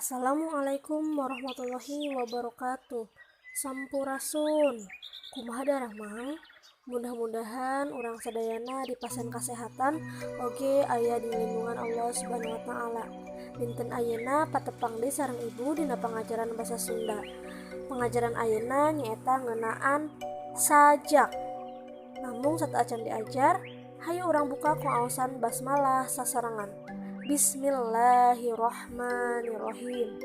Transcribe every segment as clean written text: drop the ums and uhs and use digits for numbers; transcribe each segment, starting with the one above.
Assalamualaikum warahmatullahi wabarakatuh. Sampurasun. Kumaha daramang? Mudah-mudahan urang sadayana dipasihan kasehatan oge aya di lindungan Allah Subhanahu wa taala. Dinten ayeuna patepang deui sareng Ibu dina pangajaran basa Sunda. Pangajaran ayeuna nyaeta ngeunaan sajak. Namung sateuacan diajar, hayu urang buka ku aosan basmalah sasarengan. Bismillahirrahmanirrahim.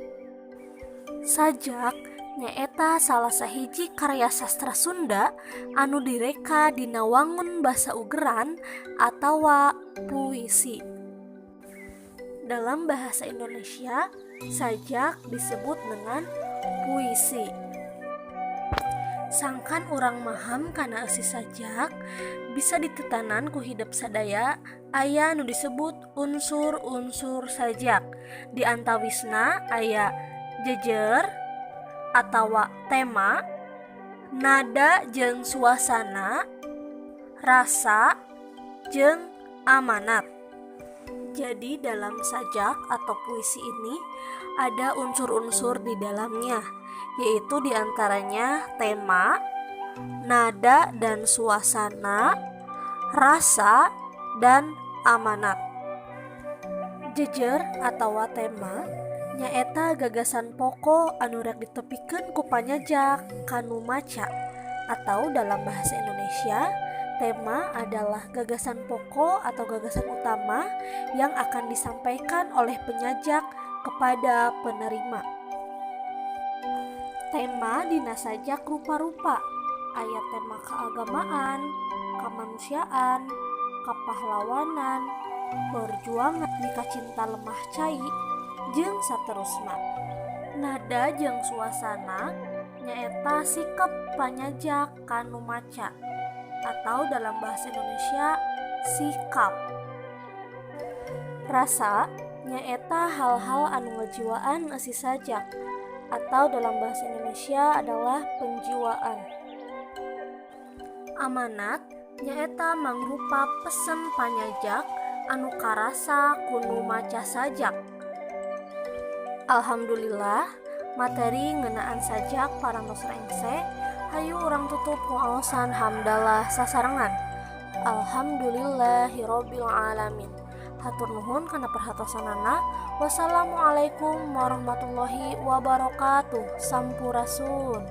Sajak nyaeta salah sahiji karya sastra Sunda anu direka dina wangun basa ugeran atawa puisi. Dalam bahasa Indonesia, sajak disebut dengan puisi. Sangkan urang maham kana eusi sajak, bisa ditetanan ku hidep sadaya aya nu disebut unsur-unsur sajak. Di antawisna aya jejer atawa tema, nada jeung suasana, rasa, jeung amanat. Jadi, dalam sajak atau puisi ini ada unsur-unsur di dalamnya, yaitu diantaranya tema, nada dan suasana, rasa, dan amanat. Jejer atawa tema nyaeta gagasan pokok anu rek ditepikeun ku panyajak ka nu maca, atau dalam bahasa Indonesia, tema adalah gagasan pokok atau gagasan utama yang akan disampaikan oleh penyajak kepada penerima. Tema dina sajak rupa-rupa, aya tema keagamaan, kamanusiaan, kapahlawanan, perjuangan, mikacinta lemah cai, jeung saterusna. Nada jeung suasana nyaeta sikep panyajak ka nu maca, atau dalam bahasa Indonesia sikap. Rasa nyaeta hal-hal anu ngajiwaan eusi sajak, atau dalam bahasa Indonesia adalah penjiwaan. Amanat nyaeta mangrupa pesen panyajak anu karasa ku nu maca sajak. Alhamdulillah, materi ngeunaan sajak parantos rengse. Hayu urang tutup ku aosan hamdalah sasarengan. Alhamdulillahirabbil alamin. Hatur nuhun kana perhatosanana. Wassalamualaikum warahmatullahi wabarakatuh. Sampurasun.